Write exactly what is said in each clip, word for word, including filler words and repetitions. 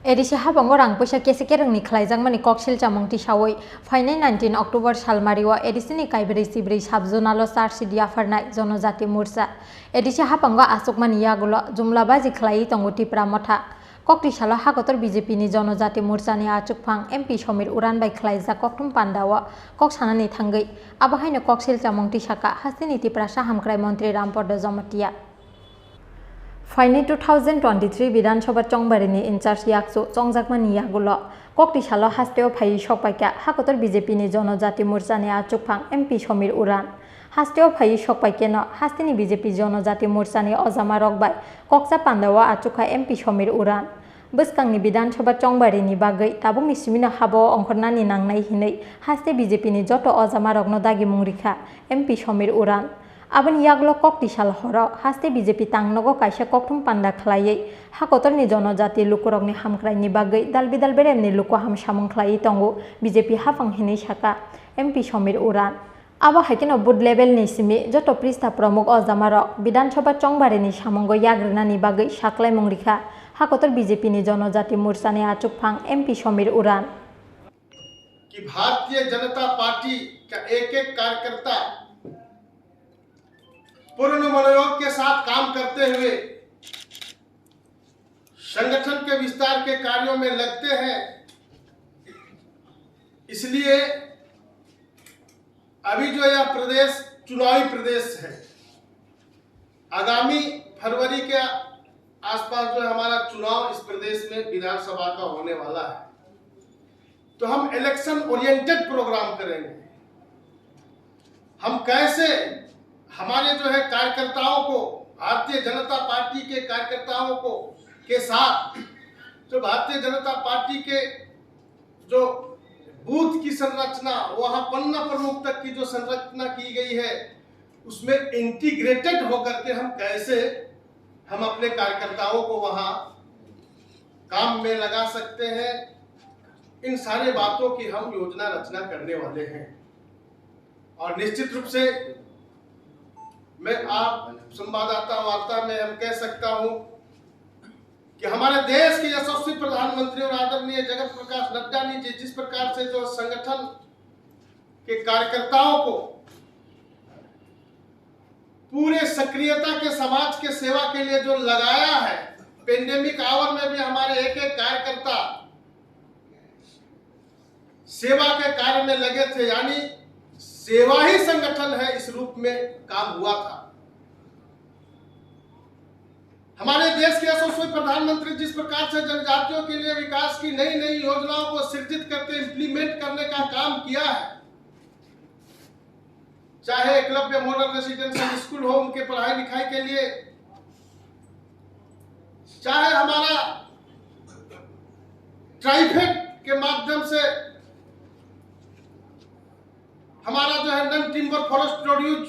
A D C haphango rang puisa kese kerengni khlaijakmani koksil chamung tisawi phainai nineteen October salmario A D C ni kaibrwi chibrwi sub-zonal o charge sheet yapharnai Jonojati Morcha. A D C haphango achukmani yagulo jumla baji khlaiwi tongo Tipra Motha. Kokti salo hakotor B J P ni Jonojati Morcha ni achukphang M P Somir Uran bai khlaijak kokthum panda o kok sanani thangwi abo haino koksil chamung tisaka hasteni Tiprasa hamkrai montri Rampodo Jomotia. Phainai two thousand twenty-three Bidhan Sabha Chongbarini in-charge yakchu chongjakmani yagulo kokti salo hasteo phaiwi sokpaikha hakotor B J P ni Jonojati Morcha ni achukphang M P Somir Uran. Hasteo phaiwi sokpaikhe no hasteni B J P Jonojati Morcha ni ojamarok bai kokcha pandao achukha M P Somir Uran. Bwskangni Bidhan Sabha Chongbarini bagwi tabukni simino habo ongkhornani nangnai hinwi haste B J P ni joto ojamarokno dagimung rikha M P Somir Uran. Aboni yagulo kokti sal horo haste B J P tangnogo kaisa kokthum panda khlaiwi hakotorni Jonojati lukurokni hamkraini bagwi dalbidal beremni luku hamsamung khlaiwi tongo B J P haphang hinwi saka M P Somir Uran. Abo hai kheno booth level ni simi joto pristha promuk ojamarok Bidhan Sabha Chongbarini samungo yagrinani bagwi saklaimung rikha hakotor B J P ni Jonojati Morcha ni achukphang M P Somir Uran. कि भारतीय जनता पार्टी का एक एक कार्यकर्ता पूर्ण मनोयोग के साथ काम करते हुए संगठन के विस्तार के कार्यों में लगते हैं। इसलिए अभी जो यह प्रदेश चुनावी प्रदेश है, आगामी फरवरी के आसपास जो हमारा चुनाव इस प्रदेश में विधानसभा का होने वाला है, तो हम इलेक्शन ओरिएंटेड प्रोग्राम करेंगे। हम कैसे हमारे जो है कार्यकर्ताओं को, भारतीय जनता पार्टी के कार्यकर्ताओं को के साथ जो भारतीय जनता पार्टी के जो बूथ की संरचना, वहाँ पन्ना प्रमुख तक की जो संरचना की गई है, उसमें इंटीग्रेटेड होकर के हम कैसे हम अपने कार्यकर्ताओं को वहाँ काम में लगा सकते हैं, इन सारे बातों की हम योजना रचना करने वाले हैं। और निश्चित रूप से मैं आप संवाददाता वार्ता में हम कह सकता हूं कि हमारे देश के यशस्वी प्रधानमंत्री और आदरणीय जगत प्रकाश नड्डा ने जि-, जिस प्रकार से जो संगठन के कार्यकर्ताओं को पूरे सक्रियता के समाज के सेवा के लिए जो लगाया है, पेंडेमिक आवर में भी हमारे एक एक कार्यकर्ता सेवा के कार्य में लगे थे, यानी सेवा ही संगठन है, इस रूप में काम हुआ था। हमारे देश के यशस्वी प्रधानमंत्री जिस प्रकार से जनजातियों के लिए विकास की नई नई योजनाओं को सृजित करके इम्प्लीमेंट करने का काम किया है, चाहे एकलव्य मॉडल रेसिडेंशियल स्कूल हो उनके पढ़ाई लिखाई के लिए, चाहे हमारा ट्राइफेड के माध्यम से हमारा जो है नॉन टिम्बर फॉरेस्ट प्रोड्यूस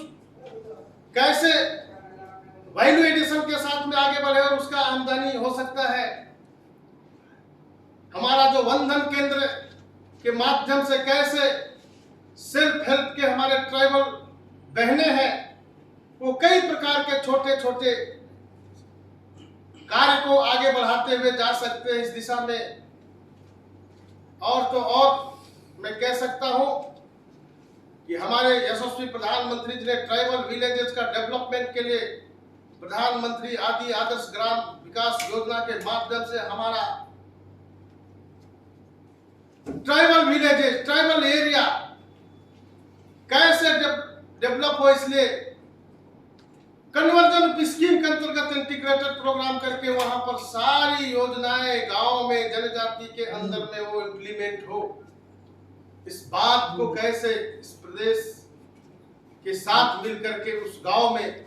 कैसे वैल्यू एडिशन के साथ में आगे बढ़े और उसका आमदनी हो सकता है, हमारा जो वंदन केंद्र के माध्यम से कैसे सेल्फ हेल्प के हमारे ट्राइबल बहनें हैं, वो कई प्रकार के छोटे छोटे कार्य को आगे बढ़ाते हुए जा सकते हैं इस दिशा में। और तो और मैं कह सकता हूं कि हमारे यशस्वी प्रधानमंत्री जी ने ट्राइबल विलेजेस का डेवलपमेंट के लिए प्रधानमंत्री आदि आदर्श ग्राम विकास योजना के माध्यम से हमारा ट्राइबल विलेजेस, ट्राइबल एरिया कैसे डेव-, डेवलप हो, इसलिए कन्वर्जन ऑफ स्कीम के अंतर्गत इंटीग्रेटेड प्रोग्राम करके वहां पर सारी योजनाएं गांव में जनजाति के अंदर में वो इम्प्लीमेंट हो, इस बात को कैसे इस प्रदेश के साथ मिल करके उस गांव में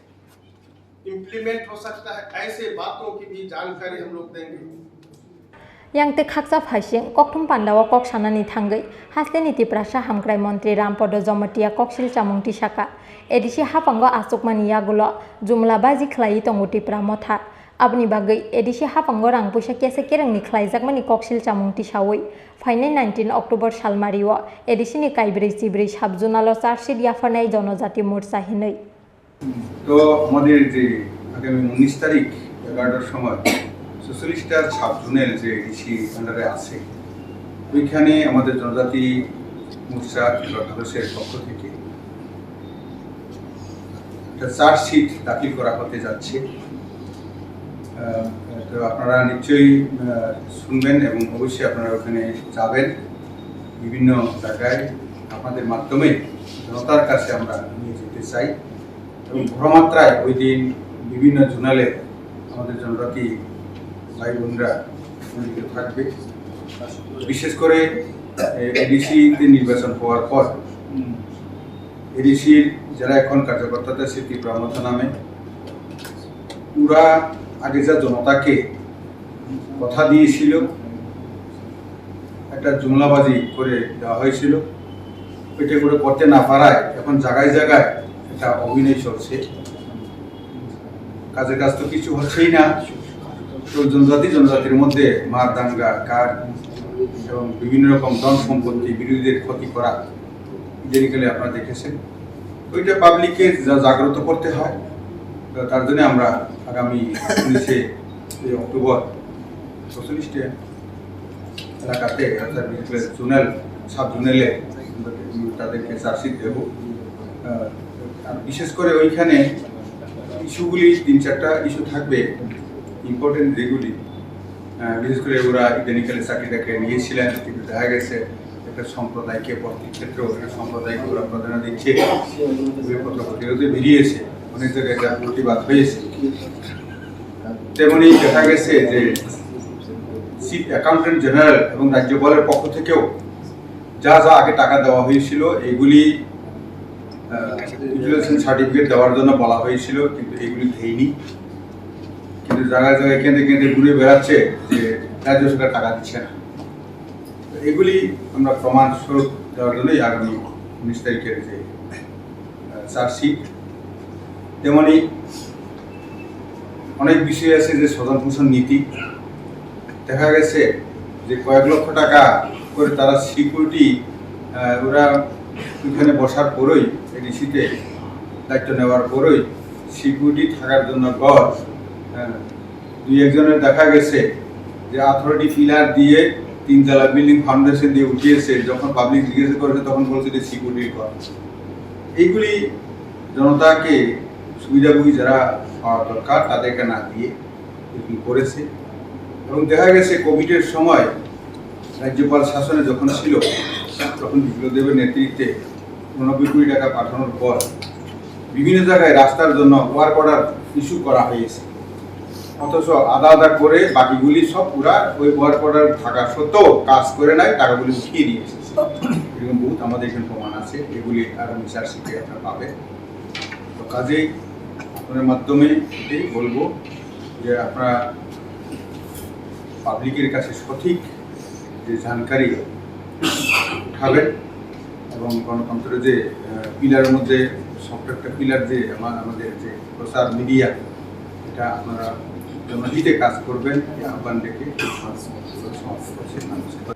इम्प्लीमेंट हो सकता है, ऐसे बातों की भी जानकारी हम लोग देंगे। Yang tei khaksa phaising kokthum pandao kok sanani thangwi hasteni Tiprasa hamkrai montri Rampodo Jomotia koksil chamung tisaka. A D C haphango achukmani yagulo jumla baji khlaiwi tongo Tipra Motha. Aboni bagwi A D C haphango rang puisa kese kerengni khlaijakmani koksil chamung tisawi phainai nineteen October salmario A D C ni kaibrwi chibrwi sub-zonal o charge sheet yapharnai Jonojati Morcha hinwi. তো আমাদের যে আগামী উনিশ তারিখ এগারোটার সময় সুস্থ চল্লিশটা সাব জোনাল যে এডিসি আন্ডারে আছে, ওইখানে আমাদের জনজাতি মোর্চা ত্রিপুরা কংগ্রেসের পক্ষ থেকে একটা চার্জশিট দাখিল করা হতে যাচ্ছে। আহ, তো আপনারা নিশ্চয়ই, আহ, শুনবেন এবং অবশ্যই আপনারা ওখানে যাবেন। বিভিন্ন জায়গায় আপনাদের মাধ্যমে জনতার কাছে আমরা নিয়ে যেতে চাই এবং বড় মাত্রায় ওই দিন বিভিন্ন জোনালে আমাদের জনজাতি ভাই বোনরা সম্মিলিত থাকবে। বিশেষ করে, এ, এডিসিতে নির্বাচন হওয়ার পর এডিসির যারা এখন কার্যকর্তা আছে ত্রিপুরা মথা নামে, ওরা আগে যা জনতাকে কথা দিয়েছিল, একটা জুমলাবাজি করে দেওয়া হয়েছিল, ওইটা করে করতে না পারায় এখন জায়গায় জায়গায় একটা অভিনয় চলছে। কাজের কাজ তো কিছু হচ্ছেই না। তো জনজাতি জনজাতির মধ্যে মার দাঙ্গা, কার এবং বিভিন্ন রকম ধন সম্পত্তি, বিরোধীদের ক্ষতি করা, ইদানিংকালে আপনারা দেখেছেন। ওইটা পাবলিককে যা জাগ্রত করতে হয়, তো তার জন্য আমরা আগামী উনিশে অক্টোবর ছচল্লিশটা এলাকাতে, অর্থাৎ বিশেষ করে জোনাল, সাব জোনালে তাদেরকে চার্জশিট দেবো। আহ, আর বিশেষ করে ওইখানে ইস্যুগুলি, তিন চারটা ইস্যু থাকবে ইম্পর্টেন্ট, যেগুলি, আহ, বিশেষ করে ওরা ইদানিংকালে চাকরি টাকরি নিয়েছিলেন, কিন্তু দেখা গেছে একটা সম্প্রদায়কে, প্রত্যেক ক্ষেত্রে একটা সম্প্রদায়কে ওরা প্রাধান্য দিচ্ছে। ওই পত্রপত্রিকাতে বেরিয়েছে, অনেক জায়গায় এটা প্রতিবাদ হয়েছে। তেমনি দেখা গেছে যে চিফ অ্যাকাউন্টেন্ট জেনারেল এবং রাজ্যপালের পক্ষ থেকেও যা যা আগে টাকা দেওয়া হয়েছিল, এগুলি, আহ, ইউটিলাইজেশন সার্টিফিকেট দেওয়ার জন্য বলা হয়েছিল, কিন্তু এগুলি দেয়নি। কিন্তু জায়গায় জায়গায় কেন্দ্রে কেন্দ্রে ঘুরে বেড়াচ্ছে যে রাজ্য সরকার টাকা দিচ্ছে না। তো এগুলি আমরা প্রমাণ স্বরূপ দেওয়ার জন্যই আগামী উনিশ তারিখের যে, আহ, চার্জশিট। তেমনি অনেক বিষয় আছে যে স্বজন পোষণ নীতি, দেখা গেছে যে কয়েক লক্ষ টাকা করে তারা সিকিউরিটি, আহ, ওরা ওইখানে বসার পরেই, এডিসিতে দায়িত্ব নেওয়ার পরেই সিকিউরিটি থাকার জন্য ঘর, আহ, দুই একজনের দেখা গেছে যে অথরিটি পিলার দিয়ে তিনতলা বিল্ডিং ফাউন্ডেশন দিয়ে উঠিয়েছে, যখন পাবলিক জিজ্ঞেস করেছে তখন বলছে যে সিকিউরিটির ঘর। এইগুলি জনতাকে, সুবিধাভোগী যারা পাওয়া দরকার তাদেরকে না দিয়ে এগুলি করেছে। এবং দেখা গেছে কোভিডের সময় রাজ্যপাল শাসনে যখন ছিল, তখন বিপ্লব দেবের নেতৃত্বে উননব্বই কোটি টাকা পাঠানোর পর বিভিন্ন জায়গায় রাস্তার জন্য ওয়ার্ক অর্ডার ইস্যু করা হয়েছে, অথচ আধা আধা করে বাকিগুলি সব পুরা ওই ওয়ার্ক অর্ডার থাকা সত্ত্বেও কাজ করে নাই, টাকাগুলি উঠিয়ে নিয়ে এসেছে। এরকম বহুত আমাদের এখানে প্রমাণ আছে, এগুলি আগামী চার্জশিটে আপনারা পাবেন। তো কাজেই আপনার মাধ্যমে এটাই বলবো যে আপনারা পাবলিকের কাছে সঠিক যে জানকারি উঠাবেন এবং গণতন্ত্রের যে, আহ, পিলারের মধ্যে শক্ত একটা পিলার যে আমা-, আমাদের যে প্রচার মিডিয়া, এটা আপনারা জনহিতে কাজ করবেন, এই আহ্বান রেখে সমাপ্ত করছি। Namaskar.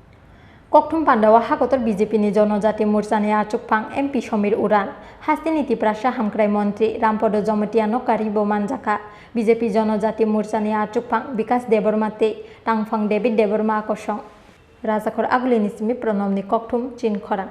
Kokthum pandao hakotor B J P ni Jonojati Morcha ni achukphang M P Somir Uran, hasteni Tiprasa hamkrai montri Rampodo Jomotia no karibo manjakha. B J P Jonojati Morcha ni achukphang Bikas Debbarma tei tangphang David Debbarma akosong. Rajakhor Agulini simi Pranamni Kokthum chin khorang.